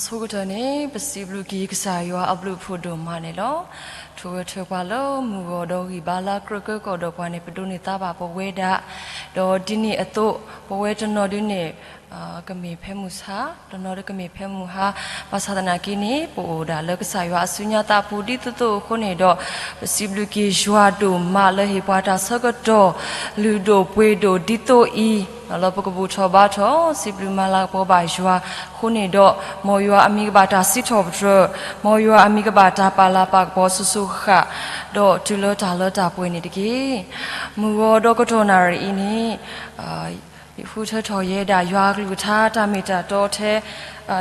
အဆိကတၢၢ်န့ၣ် ပစံးဘျုးက့ၤကစၢ်ယွၤအဘျုးအဖှိၣ်ဒိၣ်မးန့ၣ်လီၤ. ထိၣ်ဂဲၤထၢၣ်ပှၤလၢမုၢ်ဂီၤဒီးဂံၢ်ဘါလၢကြၢးကၢကီၢ်ဒီးပှၤန့ၣ် ပဒိးန့ၢ်သါဘၣ်ပဝဲဒၣ်, ဒီးဒ်န့ၣ်အသိး ပဝဲတနီၤဒုန့ၣ် ကမ့ၢ်ဖဲမုၢ်ဆါ, တနီၤဒုကမ့ၢ်ဖဲမုၢ်ဟါ, ဘၣ်ဆၣ်သနာ်က့န့ၣ် ပအိၣ်ဒၣ်လၢကစၢ်ယွၤအစုညါသးပူၤဒ်သိးသိးအဃိန့ၣ်ဒီး ပစံးဘျုးက့ၤယွၤဒိၣ်မးလၢဟ့ၣ်ပှၤတၢ်ဆၢကတီၢ် လုၢ်ဒိၣ်ပှ့ၤဒိၣ်ဒ်သိးအံၤ လၢပကဘူၣ်ထီၣ်ဘါထီၣ် စံးဘျုးမၤလၤကပီၤဘၣ်ယွၤအဃိန့ၣ်ဒီး မ်ယွၤအမံၤကဘၣ်တၢ်စံးထီၣ်ပတြၢၤ, မ်ယွၤအမံၤကဘၣ်တၢ်ပာ်လၤပာ်ကပီၤစိၤစိၤဃၣ်ဃၣ်, ဒီးတုၤလၢတၢ်လၢတၢ်ပှဲၤန့ၣ်တက့ၢ်. မုၢ်ဂီၤဒီးကတီၢ်နၣ်ရံၣ်အံၤန့ၣ် ယဃုထၢထီၣ်ယဲဒၣ်ယွၤအကလုၢ်ကထါတၢ်မ့ၢ်တၢ်တီထဲ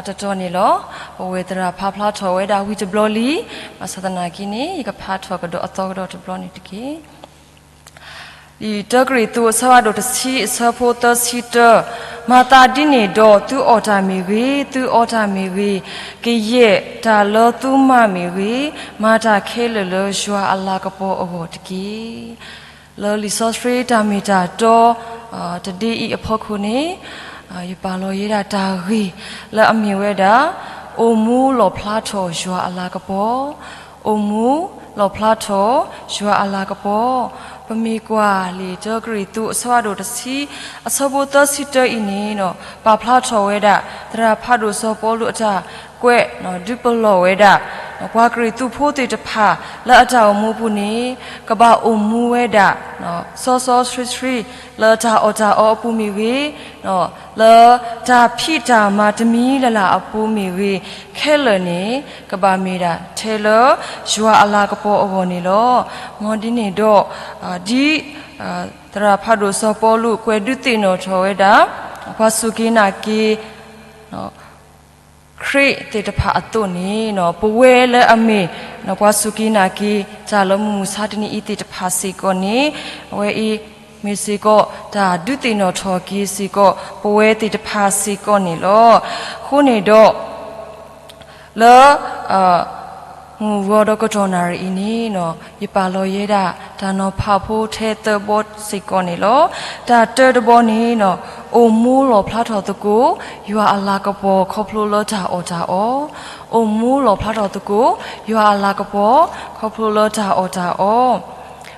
တတီၤန့ၣ်လီၤ. ပဝဲသရၣ်ဖးဖျါထီၣ်ဝဲဒၣ်ဝံၤတဘျီလံ, ဘၣ်ဆၣ်သနာ်က့န့ၣ် ယကဖးထီၣ်ကဒီးအသီကဒီးတဘျီန့ၣ်တက့ၢ်. လံာ်တၢကရံၣ်သူးအဆၢဖးဒိၣ်တဆံအဆၢဖိသၢဆံတၢ, မၤသးဒ်န့ၣ်ဒီး သုအီၣ်တၢ်မ့ၢ်ဂ့ၤ, သုအီတၢ်မ့ၢ်ဂ့ၤ, ကယဲၢ်တၢ်လၢသုမၤမ့ၢ်ဂ့ၤ, မၤတၢ်ခဲလၢာ်လၢယွၤအလၤကပီၤအဂီၢ်တက့ၢ်. လၢလံာ်စီဆှံတၢ်မ့ၢ်တၢ်တီ တဒ့အံၤအဖီခိၣ်န့ၣ် ယပာ်လီၤယဲဒၣ်တၢ်ဂ့ၢ်လၢအမ့ၢ်ဝဲဒၣ် အိၣ်မူလီၣ်ဖျါထီၣ်ယွၤအလၤကပီၤ, အိၣ်မူလီၣ်ဖျါထီၣ်ယွၤအလၤကပီၤ. ပမ့ၢ်ကွၢ်လံာ်တၢကရံၣ်သူးအဆၢဖးဒိၣ်တဆံ အဆၢဖိသၢဆံတၢအံၤန့ၣ် ပာ်ဖျါထီၣ်ဝဲဒၣ် သရၣ်ဖးဒိၣ်စီၤပီလူးအတၢ်ကွဲး ဒုးပလီၢ်ဝဲဒၣ် ပှၤကရံၣ်သူးဖိသ့ၣ်တဖၣ်လၢအတၢ်အိၣ်မူအပူၤန့ၣ် ကဘၣ်အိၣ်မူဝဲဒၣ် စီစီဆှံဆှံ လၢတၢ်အီၣ်တၢ်အီအပူၤမ့ၢ်ဂ့ၤ, လၢတၢ်ဖံးတၢ်မၤတမံၤလၢ်လၢ်အပူၤမ့ၢ်ဂ့ၤ, ခဲလၢာ်န့ၣ် ကဘၣ်မ့ၢ်ဒၣ်ထဲလၢယွၤအလၤကပီၤအဂီၢ်န့ၣ်လီၤ. မ်ဒ်န့ၣ်ဒီး ဒ်သရၣ်ဖးဒိၣ်စီၤပီလူးကွဲးဒုးသ့ၣ်နီၣ်ထီၣ်ဝဲဒၣ် ပှၤစူၢ်က့ၤနာ်က့ၤ ခရံာ်သ့ၣ်တဖၣ်အသိးန့ၣ် ပဝဲလၢအမ့ၢ် ပှၤစူၢ်က့ၤနာ်က့ၤ တၢ်လၢမုၢ်မဆါတနံၤအံၤသ့ၣ်တဖၣ်စ့ၢ်ကီးန့ၣ် အဝဲအံၤ မ့ၢ်စ့ၢ်ကီး တၢ်ဒုးသ့ၣ်နီၣ်ထီၣ်က့ၤစ့ၢ်ကီး ပဝဲသ့ၣ်တဖၣ်စ့ၢ်ကီးန့ၣ်လီၤ. အဃိန့ၣ်ဒီး လၢ မုၢ်ဂီၤဒီးကတီၢ်နၣ်ရံၣ်အံၤန့ၣ် ယပာ်လီၤယဲဒၣ် တၢ်နီၤဖးဖိထဲသၢဘီစ့ၢ်ကီးန့ၣ်လီၤ. တၢ်တၢတဘီန့ၣ် အိၣ်မူလီၣ်ဖျါထီၣ်သကိး ယွၤအလၤကပီၤခီဖျိလၢတၢ်အီၣ်တၢ်အီ, အိၣ်မူလီၣ်ဖျါထီၣ်သကိး ယွၤအလၤကပီၤ ခီဖျိလၢတၢ်အီၣ်တၢ်အီ.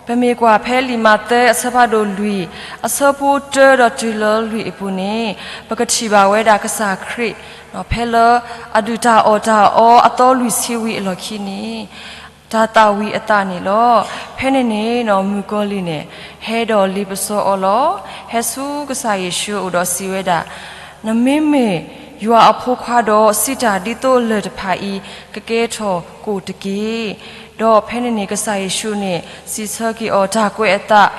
ပမ့ၢ်ကွၢ်ဖဲလံာ်မးသဲအဆၢဖးဒိၣ်လွံၢ် အဆၢဖိတၢဒီးတုၤလၢလွံၢ်အပူၤန့ၣ် ပကထံၣ်ဘၣ်ဝဲဒၣ်ကစၢ်ခရံာ် ဖဲလၢအဒုၣ်တၢ်အီၣ်တၢ်အီအသီလွံၢ်ဆံဝံၤအလီၢ်ခံန့ၣ် တၢ်သးဝံၣ်အသးန့ၣ်လီၤ. ဖဲန့ၣ်န့ၣ် မုၣ်ကီၤလံၢ်န့ၣ် ဟဲဒီးလ့ပစီအီၤလီၤ. ဟဲဆူကစၢ်ယ့ၣ်ၡူးအအိၣ်ဒီးစံးဝဲဒၣ်, နမ့မ့ၢ်ယွၤအဖိခွါဒီး စံးတၢ်ဒ်သိးလၢၢ်တဖၣ်အံၤ ကကဲထီၣ်ကိၣ်တက့ၢ်. ဒီးဖဲန့ၣ်န့ၣ် ကစၢ်ယ့ၣ်ၡူးန့ၣ် စံးဆၢက့ၤအီၤတၢ်ကွဲးအသး,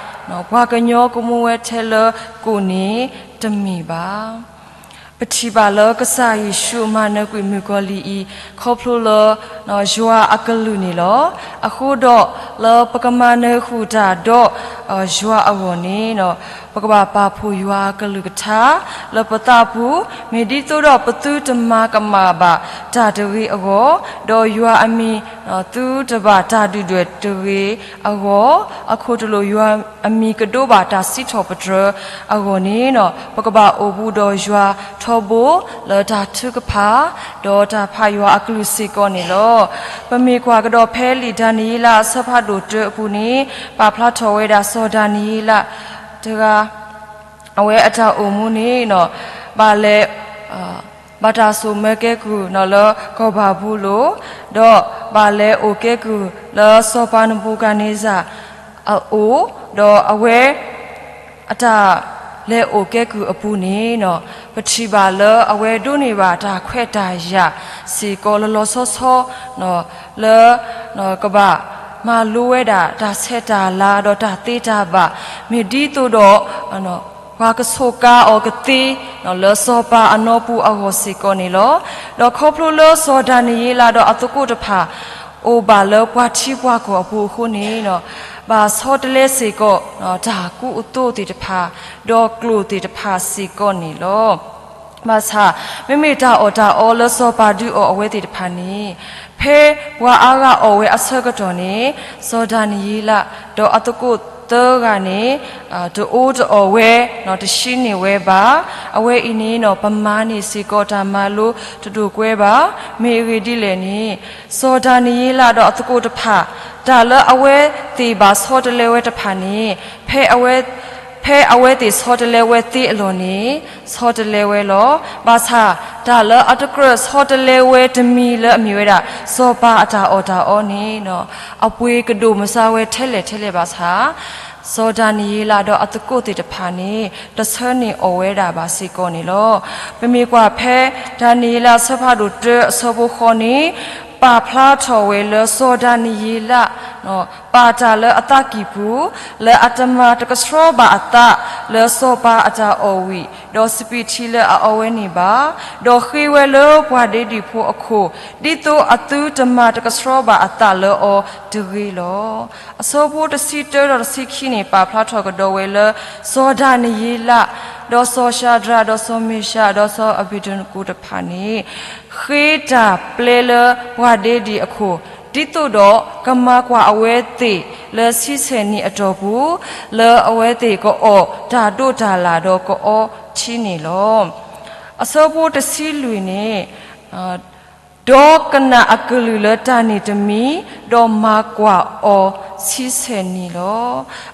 ပှၤကညီကမူဝဲထဲလၢကိၣ်န့ၣ် တမ့ၢ်ဘၣ်. ပထံၣ်ဘၣ်လၢကစၢ်ယ့ၣ်ၡူးမၤနၢၤကွံာ်မုၣ်ကီၤလံၢ်အံၤ ခီဖျိလၢ ယွၤအကလုၢ်န့ၣ်လီၤ. အဃိဒီး လၢပကမၤနၢၤဃုာ်တၢ်ဒီး ယွၤအဂီၢ်န့ၣ် ပကဘၣ်ပာ်ဖှိၣ်ယွၤအကလုၢ်ကထါ လၢပသးပူၤ, မ့ၢ်ဒ်သိးဒီးပသုတမၤကမၣ်ဘၣ်တၢ်တဂ့ၤအဂီၢ်, ဒီးယွၤအမံၤ သုတဘၣ်တၢ်ဒုၣ်ဒွဲၣ်တဂ့ၤအဂီၢ်, အခိၣ်တလိာ်ယွၤအမံၤကဒိးဘၣ်တၢ်စံးထီၣ်ပတြၢၤအဂီၢ်န့ၣ် ပကဘၣ်အိၣ်ဘူးဒီးယွၤထီဘိလၢတၢ်ထုကဖၣ် ဒီးတၢ်ဖးယွၤအကလုၢ်စ့ၢ်ကီးန့ၣ်လီၤ. ပမ့ၢ်ကွၢ်ကဒီးဖဲလံာ်ဒၤနံးယ့လးအဆၢဖးဒိၣ်တၢအပူၤန့ၣ် ပာ်ဖျါထီၣ်ဝဲဒၣ်စီၤဒၤနံးယ့လးတဂၤ အဝဲအတၢ်အိၣ်မူန့ၣ် ဘၣ်လဲၤ ဘၣ်တၢ်ဆိၣ်မၢကဲကုၢ်လၢကီၢ်ဘၤဘူလိၣ်, ဒီးဘၣ်လဲၤအိၣ်ကဲကုၢ်လၢစီၤပၤနဘူၤခၣ်န့စၢ်အအိၣ်, ဒီးအဝဲ အတၢ်လဲၤအိၣ်ကဲကုၢ်အပူၤန့ၣ် ပထံၣ်ဘၣ်လၢအဝဲဒိးန့ၢ်ဘၣ်တၢ်ခွဲးတၢ်ယာ်စ့ၢ်ကီးလီၤလီၤဆီဆီ လၢ ကဘၣ်မၤလိဝဲဒၣ်တၢ်ဆဲးတၢ်လၤဒီးတၢ်သ့တၢ်ဘၣ် မ့ၢ်ဒ်သိးဒီး ပှၤကဆိးကါအီၤကသ့ လၢစီၤပၤအနီပူၤအဂီၢ်စ့ၢ်ကီးန့ၣ်လီၤ. ဒီးခီဖျိလၢစီၤဒၤနံးယ့လးဒီးအသကိးတဖၣ် အိၣ်ဘၣ်လၢပှၤထံပှၤကီၢ်အပူၤအဃိန့ၣ် ဘၣ်ဆီတလဲစ့ၢ်ကီး တၢ်ကူအသိးသ့ၣ်တဖၣ် ဒီးကျိာ်သ့ၣ်တဖၣ်စ့ၢ်ကီးန့ၣ်လီၤ. ဘၣ်ဆၣ် မ့မ့ၢ်တၢ်အီၣ်တၢ်အီလၢစီၤပၤဒုးအီၤအဝဲသ့ၣ်တဖၣ်န့ၣ် ဖဲပှၤအါဂၤအီၣ်ဝဲအဆၢကတီၢ်န့ၣ် စီၤဒၤနံးယ့လး ဒီးအသကိး သၢဂၤန့ၣ် တအိၣ်တအီၣ်ဝဲ, တဆံးန့ၢ်ဝဲဘၣ်. အဝဲအံၤန့ၣ် ပမၤန့ၢ်စ့ၢ်ကီးတၢ်မၤလိတဒိၣ်ကွဲဘၣ်. မ့ၢ်အဂ့ၢ်ဒ်လဲၣ်န့ၣ်, စီၤဒၤနံးယ့လးဒီးအသကိးတဖၣ်, တၢ်လၢအဝဲသ့ၣ်ဘၣ်ဆီတလဲဝဲတဖၣ်န့ၣ်, ဖဲအဝဲသ့ၣ်ဆီတလဲဝဲသ့အလီၢ်န့ၣ် ဆီတလဲဝဲလီၤ. ဘၣ်ဆၣ်တၢ်လၢအတကြၢးဆီတလဲဝဲတမံၤလၢအမ့ၢ်ဝဲဒၣ် စီၤပၤအတၢ်အီၣ်တၢ်အီန့ၣ် အပှ့ၤကဒိၣ်မုၢ်ဆါဝဲထဲလဲၣ်ထဲလဲၣ်ဘၣ်ဆၣ်, စီၤဒၤနံးယ့လးဒီးအသကိးသ့ၣ်တဖၣ်န့ၣ် တဆၢန့ၢ်အီၣ်ဝဲဒၣ်ဘၣ်စ့ၢ်ကီးန့ၣ်လီၤ. ပမ့ၢ်ကွၢ်ဖဲ ဒၤနံးယ့လးအဆၢဖးဒိၣ်တၢအဆၢဖိဃိးန့ၣ်, ပာ်ဖျါထီၣ်ဝဲလၢစီၤဒၤနံးယ့လး ပာ်တၢ်လၢအသးကံၢ်ပူၤ, လၢအတမၤတကဆှီဘၣ်အသးလၢစီၤပၤအတၢ်အီၣ်ဝံၣ်, ဒီးစပံးထံလၢအအီဝဲန့ၣ်ဘၣ်, ဒီးဃ့ဝဲလၢပှၤဒ့ဒံၣ်ဖိအခိၣ်, ဒ်သိးအသုတမၤတကဆှီဘၣ်အသးလၢအီၤတဂ့ၤလီၤ. အဆၢဖိတဆံတၢဒီးတဆံခံန့ၣ် ပာ်ဖျါထီၣ်ကဒီးဝဲလၢ စီၤဒၤနံးယ့လး, ဒီးစီၤၡၤဒြး, ဒီးစီၤမ့ၡး, ဒီးစီၤအဘ့းနကိၤတဖၣ်န့ၣ် ဃ့တၢ်ပျဲလၢပှၤဒ့ဒံၣ်အခိၣ်, ဒ်သိးဒီးကမၤကွၢ်အဝဲသ့ၣ်လၢဆံဆဲၣ်နံၣ်အတီၢ်ပူၤ, လၢအဝဲသ့ၣ်ကအီၣ်တၢ်ဒိၣ်တၢ်လၣ်ဒီးကအီထံန့ၣ်လီၤ. အဆၢဖိတဆံလွံၢ်န့ၣ်, ဒီးကနၣ်အကလုၢ်လၢတၢ်န့ၣ်တမံၤ, ဒီးမၤကွၢ်အီၤဆံဆဲၣ်နံၣ်လီၤ.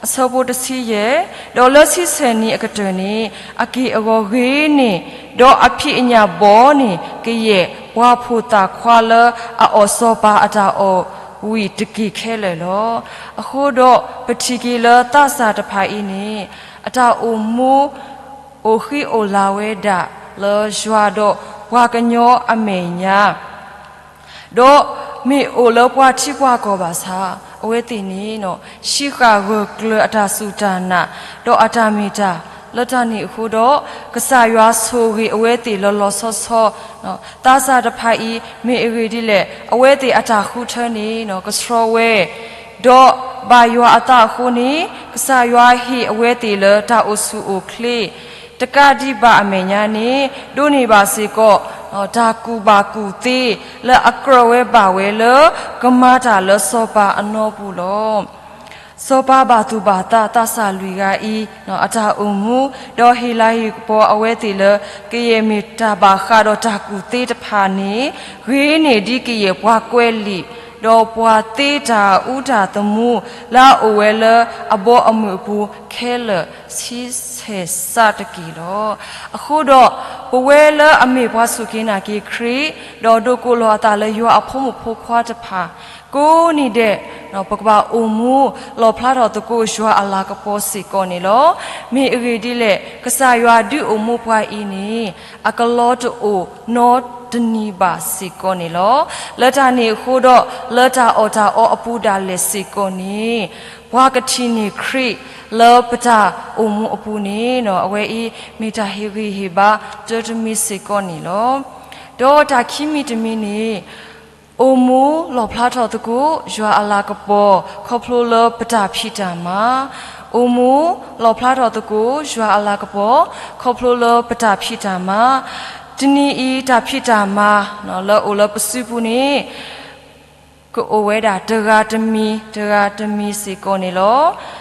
အဆၢဖိတဆံယဲၢ်, ဒီးလၢဆံဆဲၣ်နံၣ်အကတၢၢ်န့ၣ် အက့ၢ်အဂီၤဂ့ၤန့ၢ်, ဒီးအဖံးအညၣ်ဘီန့ၢ်ကယဲၢ် ပှၤဖိသၣ်ခွါလၢအအီၣ်စီၤပၤအတၢ်အီၣ်ဝံၣ်တက့ၢ်ခဲလၢာ်လီၤ. အဃိဒီးပထံၣ်က့ၤလၢသးစၢ်တဖၣ်အံၤန့ၣ် အတၢ်အိၣ်မူ အိၣ်ဃံအိၣ်လၤဝဲဒၣ်လၢယွၤဒီးပှၤကညီအမဲာ်ညါ, ဒီးမ့ၢ်အိၣ်လၢပှၤထံပှၤကီၢ်ဘၣ်ဆၣ်, အဝဲသ့ၣ်န့ၣ် ဟံးဃာ်ဂၢၢ်ကျၢၤအတၢ်စူၢ်တၢ်နာ် ဒီးအတၢ်မ့ၢ်တၢ်, လၢတၢ်န့ၣ်အဃိဒီး ကစၢ်ယွၤဆိၣ်ဂ့ၤအဝဲသ့ၣ်လီၤလီၤဆီဆီ, သးစၢ်တဖၣ်အံၤ မ့ၢ်အဂ့ၢ်ဒ်လဲၣ်, အဝဲသ့ၣ်အတၢ်ဃုထၢန့ၣ် ကဆှီဝဲ ဒီးဘၣ်ယွၤအသးအဃိန့ၣ် ကစၢ်ယွၤဟ့ၣ်အဝဲသ့ၣ်လၢတၢ်အိၣ်ဆူၣ်အိၣ်ချ့, တကးဒံးဘၣ်အမဲာ်ညါန့ၣ် ဒိးန့ၢ်ဘၣ်စ့ၢ်ကီး တၢ်ကူၣ်ဘၣ်ကူၣ်သ့ လၢအကြၢးဝဲဘၣ်ဝဲလၢ ကမၤတၢ်လၢစီၤပၤအနီပူၤလီၤ. စီၤပၤဘၣ်သူၣ်ဘၣ်သးသးစၢ်လွံၢ်ဂၤအံၤ အတၢ်အိၣ်မူ ဒီးဟ့ၣ်လၤဟ့ၣ်ကပီၤအဝဲသ့ၣ်လၢ ကယဲၢ်မ့ၢ်တၢ်ဘၣ်ဃးဒီးတၢ်ကူၣ်သ့တဖၣ်န့ၣ် ဂ့ၤန့ၢ်ဒ်ကယဲၢ်ပှၤကွဲးလံာ် ဒီးပှၤသ့တၢ်အူတၢ်သမူ လၢအအိၣ်ဝဲလၢအဘီအမုၢ်အပူၤခဲလၢာ် ဆံဆဲၣ်စးတက့ၢ်လီၤ. အဃိဒီး ပဝဲလၢအမ့ၢ်ပှၤစူၢ်က့ၤနာ်က့ၤခရံာ် ဒီးဒိးကိးလီၤအသးလၢယွၤအဖိမုၣ်ဖိခွါတဖၣ် ကိးနံၤဒဲး ပကဘၣ်အိၣ်မူလီၣ်ဖျါထီၣ်သကိးယွၤအလၤကပီၤစ့ၢ်ကီးန့ၣ်လီၤ. မ့ၢ်အဂ့ၢ်ဒ်လဲၣ်, ကစၢ်ယွၤဒုးအိၣ်မူပှၤအံၤန့ၣ် အကလီတအိၣ်နီတနံၤဘၣ်စ့ၢ်ကီးန့ၣ်လီၤ. လၢတၢ်န့ၣ်အဃိဒီး လၢတၢ်အီၣ်တၢ်အီအပူၤဒၣ်လဲာ်စ့ၢ်ကီးန့ၣ် ပှၤကထံၣ်န့ၢ်ခရံာ်လၢပတၢ်အိၣ်မူအပူၤန့ၣ် အဝဲအံၤမ့ၢ်တၢ်ဟ့ၣ်ဂံၢ်ဟ့ၣ်ဘါတၢတမံၤစ့ၢ်ကီးန့ၣ်လီၤ. ဒီးတၢ်ခံမံၤတမံၤန့ၣ် အိၣ်မူလီၣ်ဖျါထီၣ်သကိးယွၤအလၤကပီၤ ခီဖျိလၢပတၢ်ဖံးတၢ်မၤ, အိၣ်မူလီၣ်ဖျါထီၣ်သကိးယွၤအလၤကပီၤ ခီဖျိလၢပတၢ်ဖံးတၢ်မၤ, တနံၤအံၤတၢ်ဖံးတၢ်မၤ လၢအိၣ်လၢပစုပူၤန့ၣ် ကအိၣ်ဝဲဒၣ်တဂၤတမံၤ တဂၤတမံၤစ့ၢ်ကီးန့ၣ်လီၤ.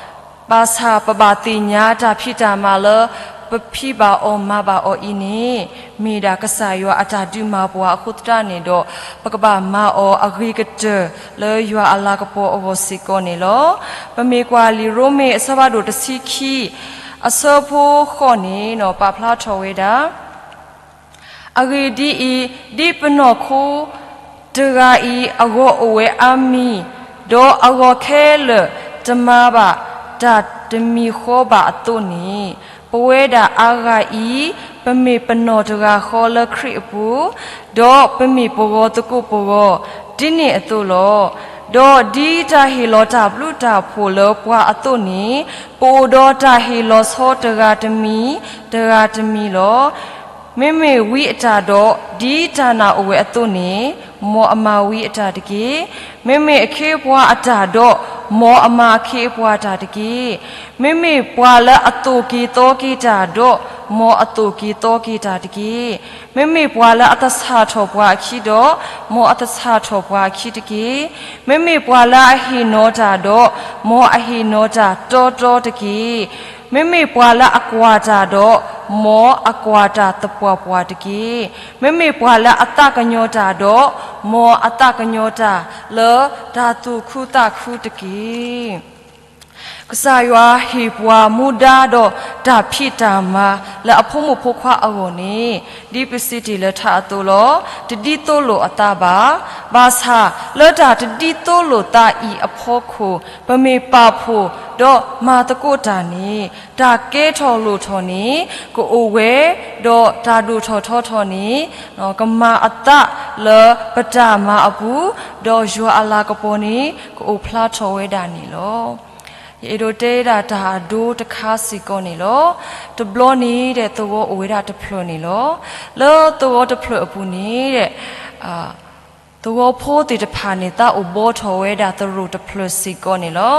ဘၣ်ဆၣ်ပဘၣ်သ့ၣ်ညါတၢ်ဖံးတၢ်မၤလၢ ပဖံးဘၣ်အီၤမၤဘၣ်အီၤအံၤန့ၣ် မ့ၢ်ဒၣ်ကစၢ်ယွၤအတၢ်ဒုးမၤပှၤအဃိသတးန့ၣ်ဒီး ပကဘၣ်မၤအီၤအဂ့ၤကတၢၢ်လၢယွၤအလၤကပီၤအဂီၢ်စ့ၢ်ကီးန့ၣ်လီၤ. ပမ့ၢ်ကွၢ်လံာ်ရိမ့ၤအဆၢဖးဒိၣ်တဆံခံ အဆၢဖိဃိးန့ၣ် ပာ်ဖျါထီၣ်ဝဲဒၣ် အဂ့ၢ်ဒ်အံၤ, ဒ်ပနီၢ်ခိတဂၤအံၤ အဂီၤအိၣ်ဝဲအါမံၤ, ဒီးအဂီၤခဲလၢာ်တမၤဘၣ်တၢ်တမံၤဃီဘၣ်အသိးန့ၣ်, ပဝဲဒၣ်အါဂၤအံၤ ပမ့ၢ်ပနီၢ်တဂၤဃီလၢခရံာ်အပူၤ, ဒီးပမ့ၢ်ပဂီၤသကိးပဂီၤ ဒ်န့ၣ်အသိးလီၤ. ဒီးဒ်တၢ်ဟ့ၣ်လီၤတၢ်ဘျုးတၢ်ဖှိၣ်လၢပှၤအသိးန့ၣ်, ပအိၣ်ဒီးတၢ်ဟ့ၣ်လီၤဆီတဂၤတမံၤ တဂၤတမံၤလီၤ. မ့မ့ၢ်ဝံအတၢ်ဒီး ဒ်တၢ်နာ်အိၣ်ဝဲအသိးန့ၣ်, မ်အမၤဝံအတၢ်တက့ၢ်. မ့မ့ၢ်အခ့အပှၤအတၢ်ဒီး, မ်အမၤအခ့အပှၤအတၢ်တက့ၢ်. မ့မ့ၢ်ပှၤလၢအသိၣ်က့ၤသီက့ၤတၢ်ဒီး, မ်အသိၣ်က့ၤသီက့ၤတၢ်တက့ၢ်. မ့မ့ၢ်ပှၤလၢအသဆၣ်ထီၣ်ပှၤအခံဒီး, မ်အသဆၣ်ထီၣ်ပှၤအခံတက့ၢ်. မ့မ့ၢ်ပှၤလၢအဟ့ၣ်နီၤတၢ်ဒီး, မ်အဟ့ၣ်နီၤတၢ်တီတီတက့ၢ်. မ့မ့ၢ်ပှၤလၢအကွၢ်တၢ်ဒီး, မ်အကွၢ်တၢ်သပှၢ်ပှၢ်တက့ၢ်. မ့မ့ၢ်ပှၤလၢအသးကညီၤတၢ်ဒီး, မ်အသးကညီၤတၢ်လၢတၢ်သူၣ်ခုသးခုတက့ၢ်. ကစၢ်ယွၤဟ့ၣ်ပှၤမူဒါဒီးတၢ်ဖံးတၢ်မၤလၢအဖိမုၣ်ဖိခွါအဂီၢ်န့ၣ်, ဒ်ပစံးတ့ၢ်လၢထးအသိးလီၤ. တဒ်သိးလိာ်အသးဘၣ်. ဘၣ်ဆၣ်လၢတၢ်တဒ်သိးလိာ်သးအံၤအဖီခိၣ်, ပမ့ၢ်ပာ်ဖှိၣ်ဒီးမၤသကိးတၢ်န့ၣ်, တၢ်ကဲထီၣ်လိၣ်ထီၣ်န့ၣ် ကအိၣ်ဝဲ, ဒီးတၢ်ဒိၣ်ထီၣ်ထီထီၣ်န့ၣ် ကမၤအသးလၢပတၢ်မၤအပူၤ, ဒီးယွၤအလၤကပီၤန့ၣ် ကအိၣ်ဖျါထီၣ်ဝဲဒၣ်န့ၣ်လီၤ. ယအဲၣ်ဒိးတဲဒၣ်တၢ်အဒိတခါစ့ၢ်ကီးန့ၣ်လီၤ. တဘျီန့ၣ်ဒီး သဝီအိၣ်ဝဲဒၣ်တဖျၢၣ်န့ၣ်လီၤ. လၢသဝီတဖျၢၣ်အပူၤန့ၣ်ဒီး သဝီဖိသ့ၣ်တဖၣ်န့ၣ် သးအိၣ်ဘှီထီၣ်ဝဲဒၣ်သရိာ်တဖျၢၣ်စ့ၢ်ကီးန့ၣ်လီၤ.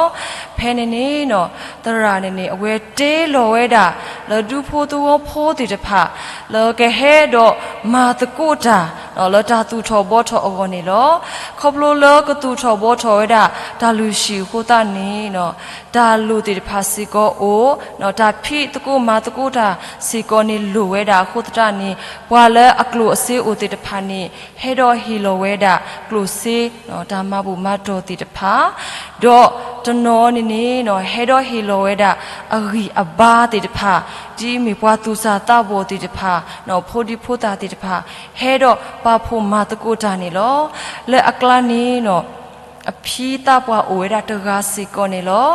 ဖဲန့ၣ်န့ၣ် သရၣ်န့ၣ်န့ၣ် အဝဲတဲလီၤဝဲဒၣ် လၢဒူဖိသဝီဖိသ့ၣ်တဖၣ် လၢကဟဲဒီးမၤသကိးတၢ် လၢတၢ်သူၣ်ထီၣ်ဘှီထီၣ်အဂီၢ်န့ၣ်လီၤ. ခီဖျိလၢကသူၣ်ထီၣ်ဘှီထီၣ်ဝဲဒၣ် တၢ်လုၢ်ဟံၣ်အဃိသတးန့ၣ် တၢ်လိၣ်သ့ၣ်တဖၣ်စ့ၢ်ကီးအိၣ်, တၢ်ဖံးသကိးမၤသကိးတၢ်စ့ၢ်ကီးန့ၣ်လိၣ်ဝဲဒၣ်အဃိသတးန့ၣ် ပှၤလၢအကျိၣ်အစ့အိၣ်သ့ၣ်တဖၣ်န့ၣ် ဟဲဒီးဟ့ၣ်လီၤဝဲဒၣ်ကျိၣ်စ့ တၢ်မၤဘူၣ်မၤတီၢ်သ့ၣ်တဖၣ်, ဒီးတနီၤန့ၣ်န့ၣ် ဟဲဒီးဟ့ၣ်လီၤဝဲဒၣ်အဂံၢ်အဘါသ့ၣ်တဖၣ်, ဒ်အမ့ၢ်ပှၤသူၣ်စၢ်သးဘီၣ်သ့ၣ်တဖၣ်, ဖိဒံဖိသၣ်သ့ၣ်တဖၣ် ဟဲဒီးပာ်ဖှိၣ်မၤသကိးတၢ်န့ၣ်လီၤ. လၢအကျါန့ၣ် အဖံသးပှၢ်အိၣ်ဝဲဒၣ်တဂၤစ့ၢ်ကီးန့ၣ်လီၤ.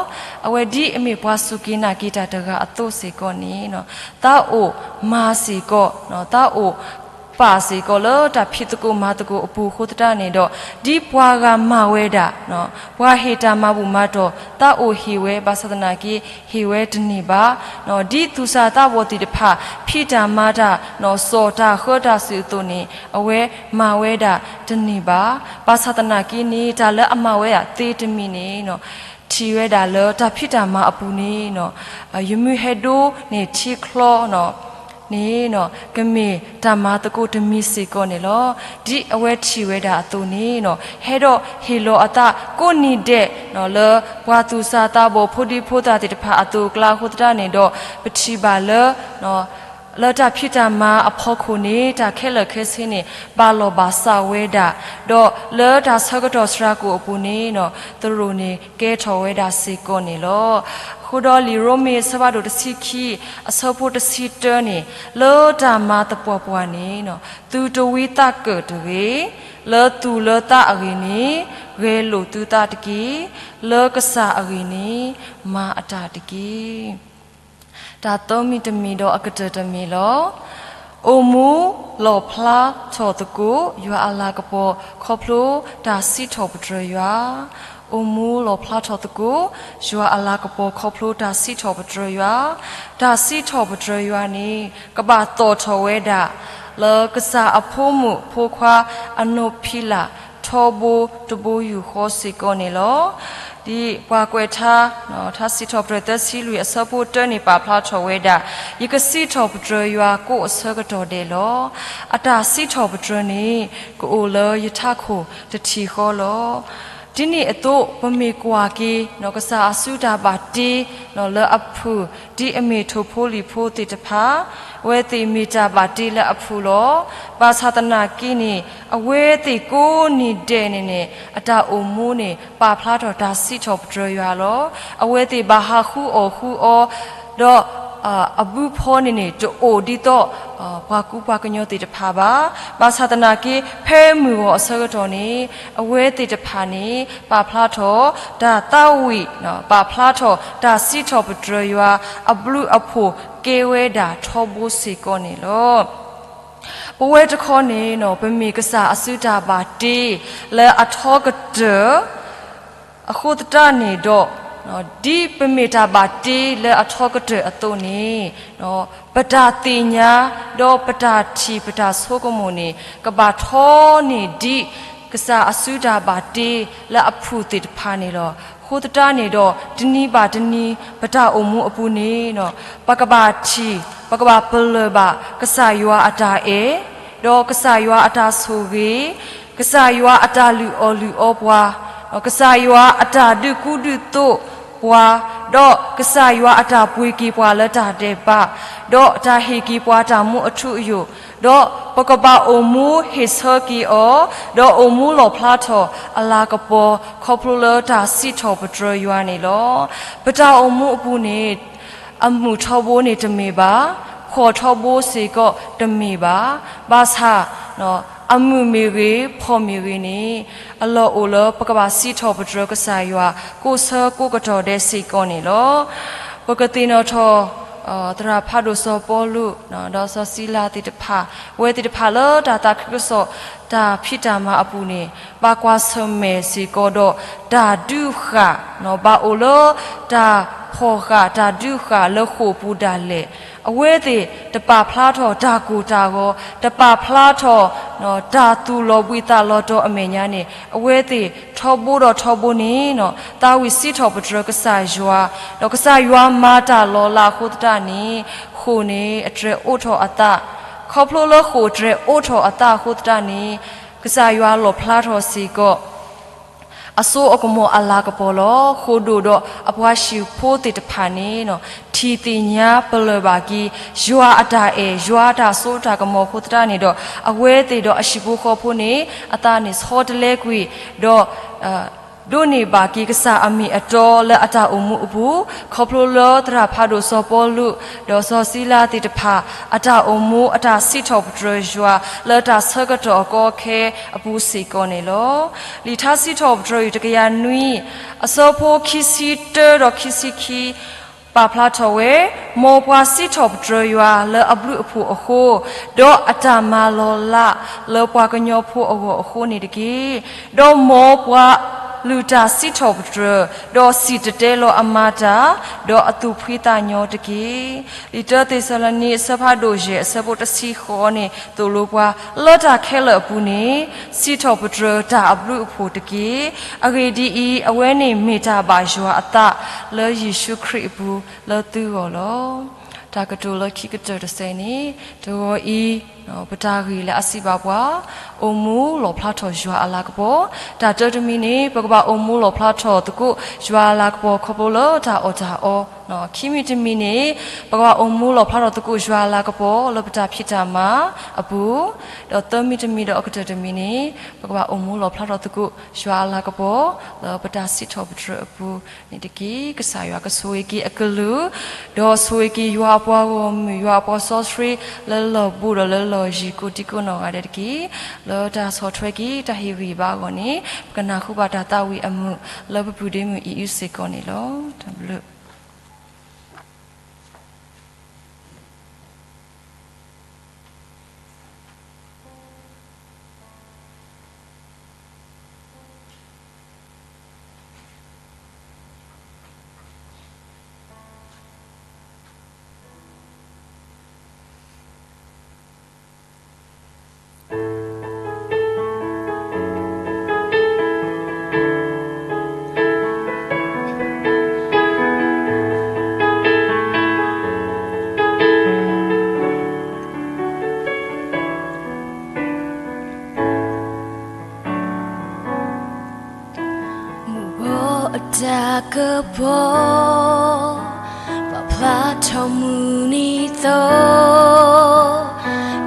အဝဲဒ်အမ့ၢ်ပှၤစူၢ်က့ၤနာ်က့ၤတၢ်တဂၤအသိးစ့ၢ်ကီးန့ၣ် သးအိၣ်မၤစ့ၢ်ကီး, သးအိၣ်ပာ်စ့ၢ်ကီးလၢတၢ်ဖံးသကိးမၤသကိးအပူၤအဃိသတးန့ၣ်ဒီး ဒ်ပှၤဂၤမၤဝဲဒၣ်, ပှၤဟ့ၣ်တၢ်မၤဘူၣ်မၤတီၢ် သးအိၣ်ဟ့ၣ်ဝဲ ဘၣ်ဆၣ်သနာ်က့ ဟ့ၣ်ဝဲတန့ၢ်ဘၣ်. ဒ်သူၣ်စၢ်သးဘီၣ်သ့ၣ်တဖၣ် ဖံးတၢ်မၤတၢ် စီၣ်တၢ်ဃၢတၢ်စုာ်အသိးန့ၣ် အဝဲမၤဝဲဒၣ်တန့ၢ်ဘၣ်. ဘၣ်ဆၣ်သနာ်က့န့ၣ် တၢ်လၢအမၤဝဲဒၣ်သ့တမံၤန့ၣ် ထံၣ်ဝဲဒၣ်လၢတၢ်ဖံးတၢ်မၤအပူၤန့ၣ် ယမုၢ်ဟဲဒိန့ၢ်ထံချီန့ၣ် ကမ့ၢ်တၢ်မၤသကိးတမံၤစ့ၢ်ကီးန့ၣ်လီၤ. ဒ်အဝဲထံၣ်ဝဲဒၣ်အသိးန့ၣ် ဟဲဒီးဟ့ၣ်လီၤအသးကိးနံၤဒဲး လၢပှၤသူၣ်စၢ်သးဘီၣ် ဖိဒံဖိသၣ်သ့ၣ်တဖၣ်အသိးအကျါအဃိသတးန့ၣ်ဒီး ပထံၣ်ဘၣ်လၢ လၢတၢ်ဖံးတၢ်မၤအဖီခိၣ်န့ၣ် တၢ်ခဲလၢာ်ခဲဆ့န့ၣ် ဘၣ်လီၢ်ဘၣ်စးဝဲဒၣ်, ဒီးလၢတၢ်ဆၢကတီၢ်စှၤကိာ်အပူၤန့ၣ် သရိာ်န့ၣ်ကဲထီၣ်ဝဲဒၣ်စ့ၢ်ကီးန့ၣ်လီၤ. အဃိဒီးလံာ်ရိမ့ၤအဆၢဖးဒိၣ်တဆံခံ အဆၢဖိတဆံတၢန့ၣ် လၢတၢ်မၤသပှၢ်ပှၢ်န့ၣ် သုတဝံသးကၢၣ်တဂ့ၤ, လၢသူၣ်လၢသးအဂ့ၢ်န့ၣ် ဂဲၤလိာ်သုသးတက့ၢ်. လၢကစၢ်အဂ့ၢ်န့ၣ် မၤအတၢ်တက့ၢ်. တၢ်သၢမံၤတမံၤဒီးအကတၢၢ်တမံၤလီၤ. အိၣ်မူလီၣ်ဖျါထီၣ်သကိး ယွၤအလၤကပီၤခီဖျိတၢ်စံးထီၣ်ပတြၢၤယွၤ, အိၣ်မူလီၣ်ဖျါထီၣ်သကိး ယွၤအလၤကပီၤခီဖျိတၢ်စံးထီၣ်ပတြၢၤယွၤ, တၢ်စံးထီၣ်ပတြၢၤယွၤန့ၣ် ကဘၣ်သီၣ်ထီၣ်ဝဲဒၣ် လၢကစၢ်အဖိမုၣ်ဖိခွါအနိးဖံးလၢ်ထီဘိတဘိယူၢ်ဃီစ့ၢ်ကီးန့ၣ်လီၤ. ဒ်ပှၤကွဲးထါ ထါစံးထီၣ်ပတြၢၤသၢဆံလွံၢ်အဆၢဖိတၢန့ၣ် ပာ်ဖျါထီၣ်ဝဲဒၣ်, ယကစံးထီၣ်ပတြၢၤယွၤကိးအဆၢကတီၢ်ဒဲးလီၤ. အတၢ်စံးထီၣ်ပတြၢၤန့ၣ် ကအိၣ်လၢယထးခိၣ်တထံၣ်ဃီလီၤ. ဒ်န့ၣ်အသိး ပမ့ၢ်ကွၢ်က့ၤ ကစၢ်အစုတၢ်ဘၣ်တ့ လၢအဖုၣ် ဒ်အမ့ၢ်ထိၣ်ဖိလံၣ်ဖိသ့ၣ်တဖၣ်, အဝဲသ့ၣ်မ့ၢ်တၢ်ဘၣ်တ့လၢအဖုၣ်လီၤ. ဘၣ်ဆၣ်သနာ်က့န့ၣ် အဝဲသ့ၣ်ကိးနံၤဒဲးန့ၣ်န့ၣ် အတၢ်အိၣ်မူန့ၣ် ပာ်ဖျါထီၣ်တၢ်စံးထီၣ်ပတြၢၤယွၤလီၤ. အဝဲသ့ၣ်ဘၣ်ဟးဃုအီၣ်ဃုအီ ဒီး အဘုဖီန့ၣ်န့ၣ် တအိၣ်ဒ်သိး ပှၤကူပှၤကညီသ့ၣ်တဖၣ်ဘၣ်. ဘၣ်ဆၣ်သနာ်က့ ဖဲမုၢ်ဂီၤအဆၢကတီၢ်န့ၣ် အဝဲသ့ၣ်တဖၣ်န့ၣ် ပာ်ဖျါထီၣ်တၢ်သးဝံၣ်, ပာ်ဖျါထီၣ်တၢ်စံးထီၣ်ပတြၢၤယွၤ အဘျုးအဖှိၣ်ကဲဝဲဒၣ်ထီဘိစ့ၢ်ကီးန့ၣ်လီၤ. ပဝဲတခီန့ၣ် ပမ့ၢ်ကစၢ်အစုတၢ်ဘၣ်တ့လၢအထီကတၢၢ် အဃိသတးန့ၣ်ဒီး ဒ်ပမ့ၢ်တၢ်ဘၣ်တ့လၢအထီကတၢၢ်အသိးန့ၣ် ပတၢ်သ့ၣ်ညါ ဒီးပတၢ်ထံၣ်ပတၢ်ဆိကမိၣ်န့ၣ် ကဘၣ်ထီန့ၢ်ဒ်ကစၢ်အစုတၢ်ဘၣ်တ့လၢအဖုၣ်သ့ၣ်တဖၣ်န့ၣ်လီၤ. အဃိသတးန့ၣ်ဒီး တနံၤဘၣ်တနံၤ ပတၢ်အိၣ်မူအပူၤန့ၣ် ပကဘၣ်ထံၣ် ပကဘၣ်ပလၢၢ်ဘၣ် ကစၢ်ယွၤအတၢ်အဲၣ်, ဒီးကစၢ်ယွၤအတၢ်ဆိၣ်ဂ့ၤ, ကစၢ်ယွၤအတၢ်လုၢ်အီၣ်လုၢ်အီပှၤ, ကစၢ်ယွၤအတၢ်ဒုးကူဒုးသိးပှၤ, ဒီးကစၢ်ယွၤအတၢ်ပှ့ၤက့ၤပှၤလၢတၢ်ဒဲးဘး, ဒီးတၢ်ဟ့ၣ်က့ၤပှၤတၢ်မူအထူအယိာ်, ဒီးပကဘၣ်အိၣ်မူဟ့ၣ်ဆၢက့ၤအီၤ, ဒီးအိၣ်မူလီၣ်ဖျါထီၣ်အလၤကပီၤ ခီဖျိလၢတၢ်စံးထီၣ်ပတြၢၤယွၤန့ၣ်လီၤ. ပတၢ်အိၣ်မူအပူၤန့ၣ် အမုာ်ထီဘိန့ၣ်တမ့ၢ်ဘၣ်, ဖှီၣ်ထီဘိစ့ၢ်ကီးတမ့ၢ်ဘၣ်, ဘၣ်ဆၣ် အမုာ်မ့ၢ်ဂ့ၤ ဖှီၣ်မ့ၢ်ဂ့ၤန့ၣ် အလီၢ်အိၣ်လၢပကဘၣ်စံးထီၣ်ပတြၢၤကစၢ်ယွၤ ကိးဆၢကိးကတီၢ်ဒဲးစ့ၢ်ကီးန့ၣ်လီၤ. ပကသ့ၣ်နီၣ်ထီၣ် သရၣ်ဖးဒိၣ်စီၤပီလူး ဒီးစီၤစံလၤသ့ၣ်တဖၣ်, အဝဲသ့ၣ်တဖၣ်လၢတၢ်သးခုကစီၣ် တၢ်ဖံးတၢ်မၤအပူၤန့ၣ် ဘၣ်ကွၢ်ဆၢၣ်မဲာ်စ့ၢ်ကီးဒီး တၢ်ဒုးဃာ်, ဘၣ်အိၣ်လၢတၢ်ဖီၣ်ဃာ်တၢ်ဒုးဃာ်လၢဃိာ်ပူၤဒၣ်လဲာ်, အဝဲသ့ၣ်တပာ်ဖျါထီၣ်တၢ်ကိၢ်တၢ်ဂီၤ, တပာ်ဖျါထီၣ် တၢ်သူၣ်လီၤဘှံးသးလီၤတီၤအမဲာ်ညါန့ၣ် အဝဲသ့ၣ်ထီဘိဒီးထီဘိန့ၣ် သးဝံၣ်စံးထီၣ်ပတြၢၤကစၢ်ယွၤ, ဒီးကစၢ်ယွၤမၤတၢ်လီၤလးအဃိသတးန့ၣ် ဃိာ်န့ၣ်အတြဲၤအိးထီၣ်အသး, ခီဖျိလၢဃိာ်တြဲၤအိးထီၣ်အသးအဃိသတးန့ၣ် ကစၢ်ယွၤလီၣ်ဖျါထီၣ်စ့ၢ်ကီး အစိအကမီၤအလၤကပီၤလီၤ. ဃိာ်ဒိၣ်ဒီးအပှၤဟံၣ်ဖိသ့ၣ်တဖၣ်န့ၣ် ထံၣ်သ့ၣ်ညါပလၢၢ်ဘၣ်က့ၤ ယွၤအတၢ်အဲၣ် ယွၤအတၢ်စိတၢ်ကမီၤအဃိသတးန့ၣ်ဒီး အဝဲသ့ၣ်ဒီးအဟံၣ်ဖိဃီဖိန့ၣ် အသးန့ၣ်ဆီတလဲကွံာ် ဒီး ဒိးန့ၢ်ဘၣ်က့ၤကစၢ်အမ့ၢ်အတီလၢအတၢ်အိၣ်မူအပူၤ, ခီဖျိလၢသရၣ်ဖးဒိၣ်စီၤပီလူး ဒီးစီၤစံလၤသ့ၣ်တဖၣ် အတၢ်အိၣ်မူအတၢ်စံးထီၣ်ပတြၢၤယွၤ လၢတၢ်ဆၢကတီၢ်အကီအခဲအပူၤစ့ၢ်ကီးန့ၣ်လီၤ. လံာ်ထါစံးထီၣ်ပတြၢၤအံၤတကယၤနွံ အဆၢဖိခံဆံတၢဒီးခံဆံခံ ပာ်ဖျါထီၣ်ဝဲ, မ်ပှၤစံးထီၣ်ပတြၢၤယွၤလၢအဘျုးအဖှိၣ်အဃိ, ဒီးအတၢ်မၤလီၤလးလၢပှၤကညီဖိအဂီၢ်အဃိန့ၣ်တက့ၢ်. ဒီးမ်ပှၤလုၢ်တၢ်စံးထီၣ်ပတြၢၤ, ဒီးစံၣ်တဲၤတဲလီၤအမၤတၢ်, ဒီးအသူၣ်ဖှံသးညီတက့ၢ်. လံာ်တၢသ့းစၤလနံ အဆၢဖးဒိၣ်ယဲၢ် အဆၢဖိတဆံဃိးန့ၣ် သိၣ်လိပှၤ လၢတၢ်ခဲလၢာ်အပူၤန့ၣ် စံးထီၣ်ပတြၢၤတၢ်အဘျုးအဖှိၣ်တက့ၢ်. အဂ့ၢ်ဒ်အံၤ, အဝဲန့ၣ်မ့ၢ်တၢ်ဘၣ်ယွၤအသး လၢယ့ၣ်ၡူးခရံာ်အပူၤ လၢသုဂီၢ်လီၤ. တၢ်ကတိၤလၢခံကတၢၢ်တစဲးန့ၣ်, တဂီၤအံၤ ပတၢ်ဂ့ၢ်လၢအစံးဘၣ်ပှၤ, အိၣ်မူလီၣ်ဖျါထီၣ်ယွၤအလၤကပီၤ. တၢ်တၢတမံၤန့ၣ် ပကဘၣ်အိၣ်မူလီၣ်ဖျါထီၣ်သကိးယွၤအလၤကပီၤခီဖျိလၢတၢ်အီၣ်တၢ်အီ, ခံမံၤတမံၤန့ၣ် ပကဘၣ်အိၣ်မူလီၣ်ဖျါထီၣ်သကိးယွၤအလၤကပီၤလၢပတၢ်ဖံးတၢ်မၤအပူၤ, ဒီးသၢမံၤတမံၤဒီးအကတၢၢ်တမံၤန့ၣ် ပကဘၣ်အိၣ်မူလီၣ်ဖျါထီၣ်သကိးယွၤအလၤကပီၤ လၢပတၢ်စံးထီၣ်ပတြၢၤအပူၤန့ၣ်တက့ၢ်. ကစၢ်ယွၤကဆိၣ်ဂ့ၤက့ၤအကလုၢ်, ဒီးဆိၣ်ဂ့ၤက့ၤယွၤအပှၤဂီၢ်မုၢ် ယွၤအပှၤစီဆှံ လၢလီၢ်ဘူးဒီးလၢလီၢ်ယံၤကိးဒံကိးနီၢ်ဂၤဒဲးတက့ၢ်. လၢတၢ်ဆီၣ်ထွဲက့ၤတၢ်ဟ့ၣ်ဂံၢ်ဘါအဂီၢ်န့ၣ် ပကနၢ်ဟူဘၣ်တၢ်သးဝံၣ်အမုာ် လၢပပုၢ်ဒ့မုၣ်အံၤအုစ့ၢ်ကီးန့ၣ်လီၤ. တၢ်ဘျုး မုၢ်ဂီၤအတၢ်ကပီၤ ပာ်ဖျါထီၣ်မုၢ်နံၤသီ,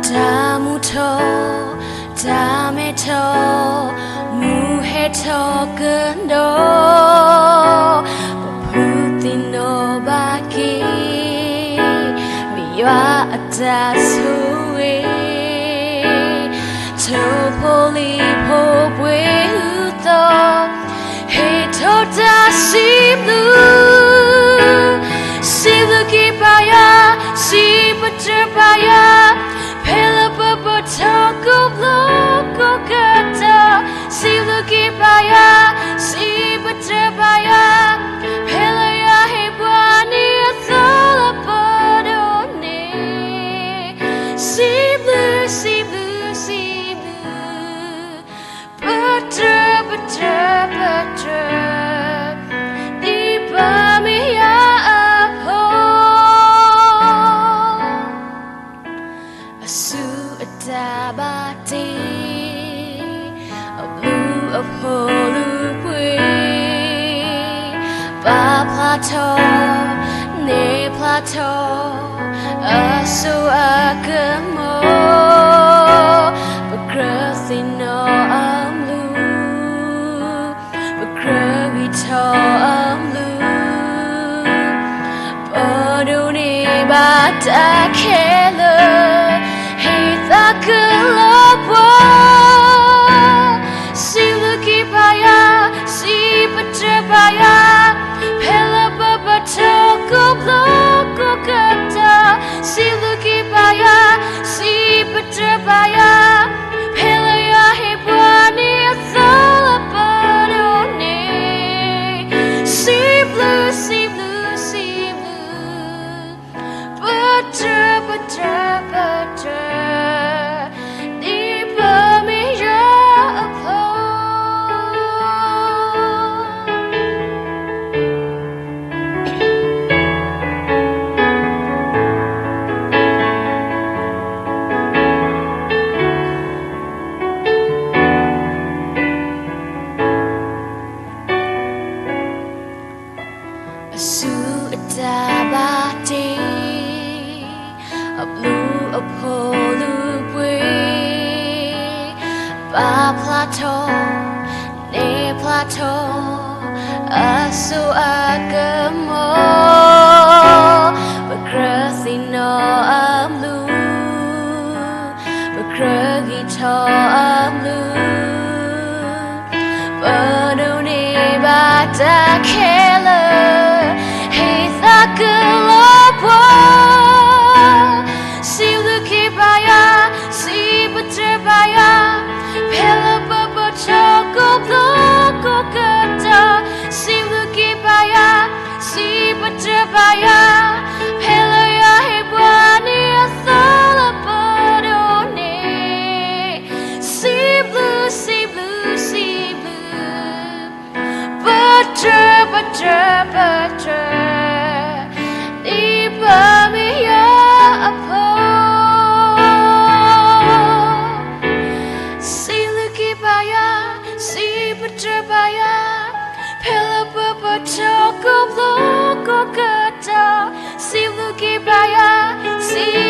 တၢ်မူထီၣ် တၢ်မဲထီၣ် မုၢ်ဟဲထီၣ်ကဒီး, ပဖုသ့ၣ်နီၣ်ဘၣ်က့ၤ မ့ၢ်ယွၤအတၢ်ဆိၣ်ဂ့ၤ, ထိၣ်ဖိလံၣ်ဖိပှ့ၤဟူသီ, ဟ့ၣ်ထီၣ်တၢ်စံးဘျုး, စံးဘျုးက့ၤပၢ်ယွၤ, စံးပတြၢၤပၢ်ယွၤ, ဖဲလၢပပတီၢ်ကိးဘျီကိးကတီၢ်, စံးဘျုးက့ၤပၢ်ယွၤ, စံးပတြၢၤပၢ်ယွၤ, ဖဲလၢယွၤဟ့ၣ်ပှၤန့ၢ်အသီလၢပဒိၣ်န့ၣ်, စံးဘျုး, စံးဘျုး, စံးဘျုး, ပတြၢၤ, ပတြၢၤ, ပတြၢၤ အဖိလူၤပှ့ၤ, ပာ်ဖျါထီၣ်, န့ၢ်ဖျါထီၣ်, အစိအကမီၤ, ပကြၢးသ့ၣ်နီၣ်အမူ ပကြၢးဂံၢ်ထီၣ်အမူ, ပဒိးန့ၢ်ဘၣ်တၢ်ခဲလၢာ်, ဟ့ၣ်သးကလီၤပှီၤ, စံးဘျုးက့ၤပၢ်ယွၤ, စံးပတြၢၤပၢ်ယွၤ, ဖဲလၢပပတီၢ်ကိးဘျီကိးကတီၢ်, စံးဘျုးက့ၤပၢ်ယွၤ, စံးပတြၢၤပၢ်ယွၤ, ဖဲလၢယွၤဟ့ၣ်ပှၤန့ၢ်အသီလၢပဒိးန့ၢ်, စံးဘျုး, စံးဘျုး, စံးဘျုး, ပတြၢၤ, ပတြၢၤ, ပတြၢၤ, ဒ်ပမ့ၢ်ယွၤအဖိ အစုအတၢ်ဘၣ်တ့ အဘျုးအဖှိၣ်လူၤပှ့ၤ, ပာ်ဖျါထီၣ်, န့ၢ်ဖျါထီၣ်, အစိအကမီၤ, ပကြၢးသ့ၣ်နီၣ်အဘျုး, ပကြၢးဂံၢ်ထီၣ်အဘျုး, ပဒိးန့ၢ်ဘၣ်တၢ်ခဲလၢာ်, ဟ့ၣ်သးကလီၤပှီၤ, စံးဘျုးက့ၤပၢ်ယွၤ, စံးပတြၢၤပၢ်ယွၤ, ဖဲလၢပပတီၢ်ကိးဘျီကိးကတီၢ်, စံးဘျုးက့ၤပၢ်ယွၤ, စံးပတြၢၤပၢ်ယွၤ, ဖဲလၢယွၤဟ့ၣ်ပှၤန့ၢ်အသီလၢပဒိးန့ၢ်, စံးဘျုး, စံးဘျုး, စံးဘျုး, ပတြၢၤ, ပတြၢၤ, ပတြၢၤ, ဒ်ပမ့ၢ်ယွၤအဖိ စံးဘျုးက့ၤပၢ်ယွၤ, စံးပတြၢၤပၢ်ယွၤ, ဖဲလၢပပတီၢ်ကိးဘျီကိးကတီၢ်, စံးဘျုးက့ၤပၢ်ယွၤ, စံး